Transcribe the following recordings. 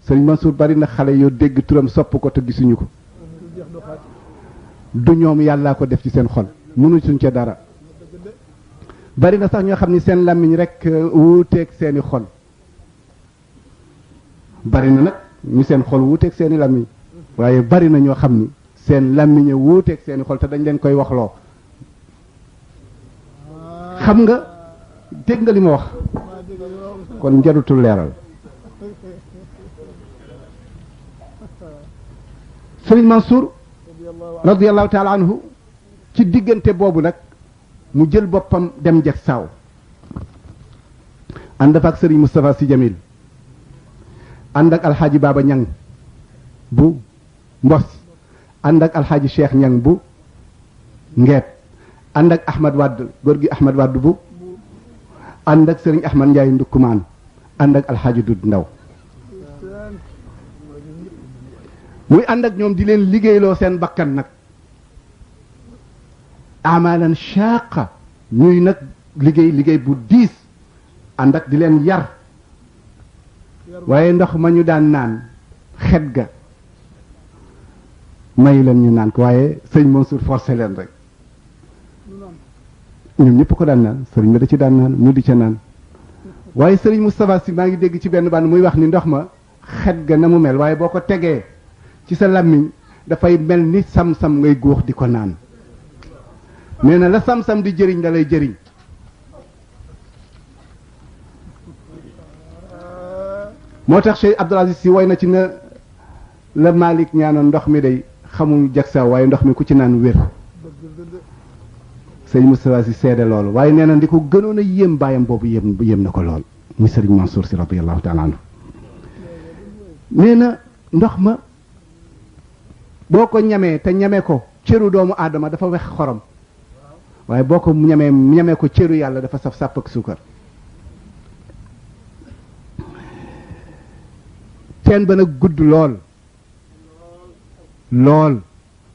sëriñ Mansour bari na xale yoo dégg turam sopp ko te gisuñu ko du ñoom yàllaa ko def ci seen xol mënu suñ ca dara bari na sax ñoo xam ni seen làmmiñ rek wuuteeg seeni xol bari na nag ñu seen xol wuuteeg seeni làmmiñ waaye bari na ñoo xam ni seen làmmiñ wuuteeg seeni xol te dañ leen koy waxloo xam nga dégg nga li ma wax kon njarutul leeral sëriñ Mansour radiyallahu taala anhu ci diggante boobu nag mu jël boppam dem jag saaw ànd fa ak sëriñ Moustapha Sy Jamil ànd ak alxaaji Baba Ñang bu Mbos ànd ak alxaaji Cheikh Ñang bu Ngeet ànd ak Ahmad Wadd góor gi Ahmad Wadd bu ànd ak sëriñ Ahmad Njaay Ndukkumaan ànd ak alxaaji Dud Ndaw muy ànd ak ñoom di leen liggéeyloo seen bakkan nag amalan shaqa ñuy nag liggéey bu diis ànd ak di leen yar waaye ndox ma ñu daan naan xet ga mayu leen ñu naan ko waaye sëñ Mansour forcé leen rek ñoom ñëpp ko daan naan sëriñ ma da ci daan naan mu di ca naan waaye sëriñ Moustapha Sy maa ngi dégg ci benn bànn muy wax ni ndox ma xet ga na mu mel waaye boo ko tegee ci sa làmmiñ dafay mel ni sam-sam ngay góox di ko naan nee na la sam-sam di jëriñ da lay jëriñ moo tax Cheikh Abdoul Aziz Sy woy na ci na la Malick ñaanoon ndox mi day xamul jaksa waaye ndox mi ku ci naan wér sëñ Moustapha Sy seede loolu waaye nee na di ko gënoon a yéem bàyyam boobu yéem na ko lool muy sëriñ Mansour Sy radiyallahu taala anhu nee na ndox ma boo ko ñamee te ñame ko cëru doomu aadama dafa wex xorom waaye boo ko ñamee ko cëru yàlla dafa saf sàpp ak suukar teen ba nag gudd lool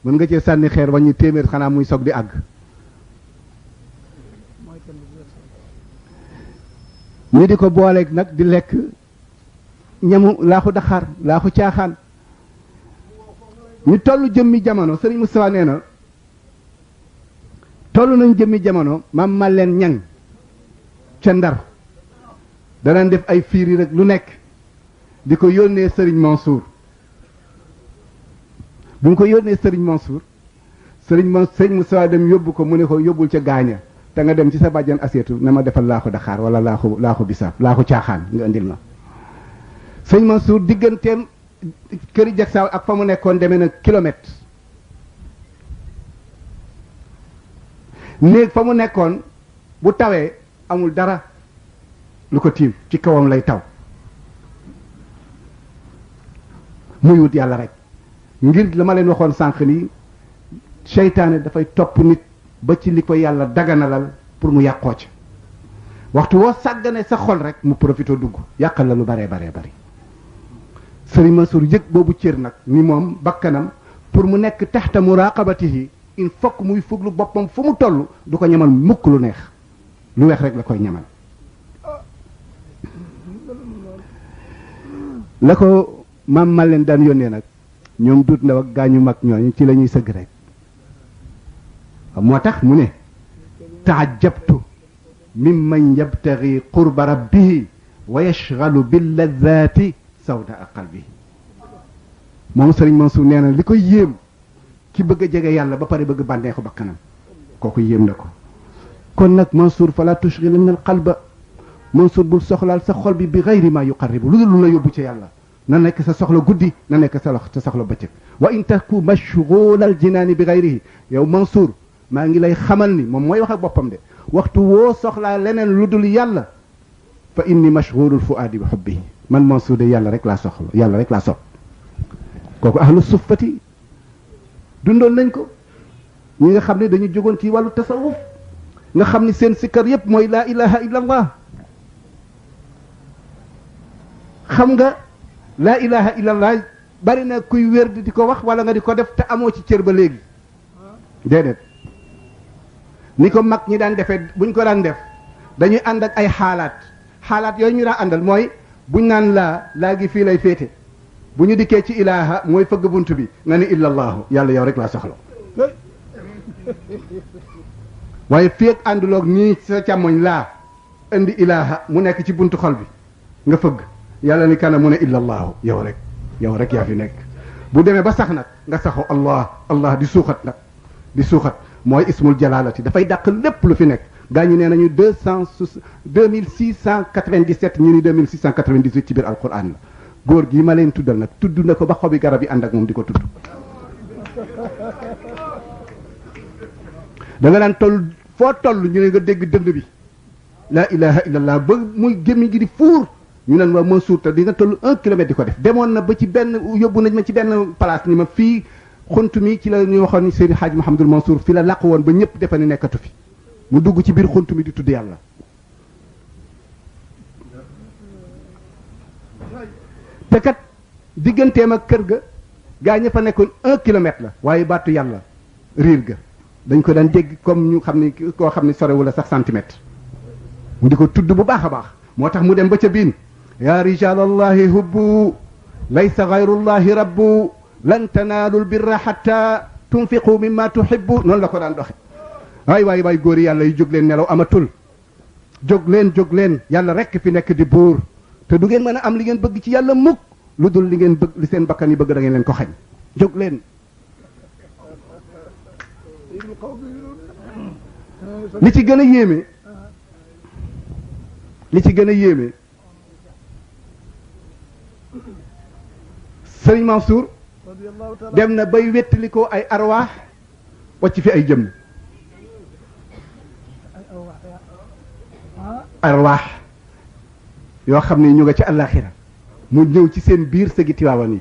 mën nga cee sànni xeer waññi téeméer xanaa muy soog di àgg ñu di ko booleeg nag di lekk ñamu laaxu daxaar laaxu caaxaan ñu toll jëmmi jamono sëriñ Moustapha nee na toll nañ jëmmi jamono maam ma leen ñang ca Ndar danañ def ay fiiri rek lu nekk di ko yónnee sëriñ Mansour bu mu ko yónnee sëriñ Mansour sëriñ Moustapha dem yóbbu ko mu ne ko yóbbul ca gaaña te nga dem ci sa bàjjan aseetu na ma defal laaxu daxaar wala laaxu bisaab laaxu caaxaan nga indil ma sëriñ Mansour digganteem këri jagsaaw ak fa mu nekkoon demee na kilomètre néeg fa mu nekkoon bu tawee amul dara lu ko tiim ci kawam lay taw muy wut yàlla rek ngir la ma leen waxoon sànq ni seytaane dafay topp nit ba ci li ko yàlla daganalal pour mu yàqoo ci waxtu woo sàggane sa xol rek mu profité dugg yàqal la lu baree bari sëriñ Mansour yëg boobu cër nag ni moom bakkanam pour mu nekk taxta muraqabatihi il faut que muy fuglu boppam fu mu toll du ko ñamal mukk lu neex lu weex rek la koy ñamal la ko maam mal leen daan yónnee nag ñoom dut ndaw ak gaañu mag ñooñu ci la ñuy sëgg rek moo tax mu ne taajabtu mimman yabtaghi qurba rabbihi wa yashghalu bil ladhati sawda qalbi moom sëriñ Mansour nee na li ko yéem ki bëgg a jege yàlla ba pare bëgg bànneexu bakkanam kooku yéem na ko kon nag Mansour fala tushghilanna al qalba Mansour bul soxlaal sa xol bi ghayri ma yuqarribu lu dul lu la yóbbu ci yàlla na nekk sa soxla guddi na nekk sa soxla bëccëg wa in taku mashghul al jinaani bi ghayrihi yow Mansour maa ngi lay xamal ni moom mooy wax ak boppam de waxtu woo soxlaa leneen lu dul yàlla fa inni mashghulul fuaadi bi hubbihi man Mansour de yàlla rek laa soxla yàlla rek laa sopp kooku ahlu suffati dundoon nañ ko ñi nga xam ne dañu jógoon ci wàllu tasawuf nga xam ni seen sikkar yépp mooy laa ilaha illa allah xam nga laa ilaha illa allah bari na kuy wér di ko wax wala nga di ko def te amoo ci cër ba léegi déedéet ni ko mag ñi daan defee buñ ko daan def dañuy ànd ak ay xaalaat yooyu ñu daan àndal mooy buñ naan laa gi fii lay féete bu ñu dikkee ci ilaaha mooy fëgg bunt bi nga ni illallahu yàlla yow rek laa soxla waaye fii ak ànduloog nii sa càmmoñ laa indi ilaaha mu nekk ci buntu xol bi nga fëgg yàlla ni kana mu ne illallahu yow rek yaa fi nekk bu demee ba sax nag nga saxo allah di suuxat nag di suuxat mooy ismul jalaalati dafay dàq lépp lu fi nekk gaa ñi nee nañu 2697 ñu ni 2698 ci biir alquran la góor gi ma leen tuddal nag tudd na ko ba xobi garab yi ànd ak moom di ko tudd da nga daan toll foo toll ñu ne nga dégg dënd bi laa ilaha illallah ba muy gémmiñ gi di fuur ñu naan waa Mansour te di nga toll 1 kilomètre di ko def demoon na ba ci benn yóbbu nañ ma ci benn place ni ma fii xunt mi ci la ñu waxoon ni Seydi Hadj Mouhamadul Mansour fi la làq woon ba ñëpp defe ni nekkatu fi mu dugg ci biir xunt mi di tudd yàlla te kat digganteem ak kër ga gaa ña fa nekkoon 1 kilomètre la waaye baatu yàlla riir ga dañ ko daan dégg comme ñu xam ni koo xam ni sorewul la sax centimètre mu di ko tudd bu baax a baax moo tax mu dem ba ca biin yaa rijalallahi hubbu laysa gayrullahi rabbu lan tanaalul birra xatta tunfiqu mimma tuhibbu noonu la ko daan doxe waay góori yàlla yi jóg leen nelaw amatul jóg leen yàlla rekk fi nekk di buur te du ngeen mën a am li ngeen bëgg ci yàlla mukk lu dul li ngeen bëgg li seen bakkan yi bëgg da ngeen leen ko xañ jóg leen li ci gën a yéeme sëriñ Mansour dem na bay wettali ko ay arwaax wacc fi ay jëmm arwaax yoo xam ne ñu nga ci àllaaxira mu ñëw ci seen biir sëgi Tiwaawan yi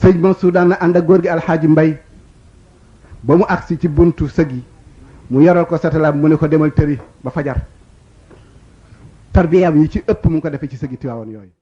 sëñ Mansour daan na ànd ak góor gi alxaaji Mbay ba mu agsi ci buntu sëg yi mu yaral ko satalaam mu ne ko demal tëri ba fajar tarbiyaam yi ci ëpp mu ngi ko defee ci sëgi Tiwaawan yooyu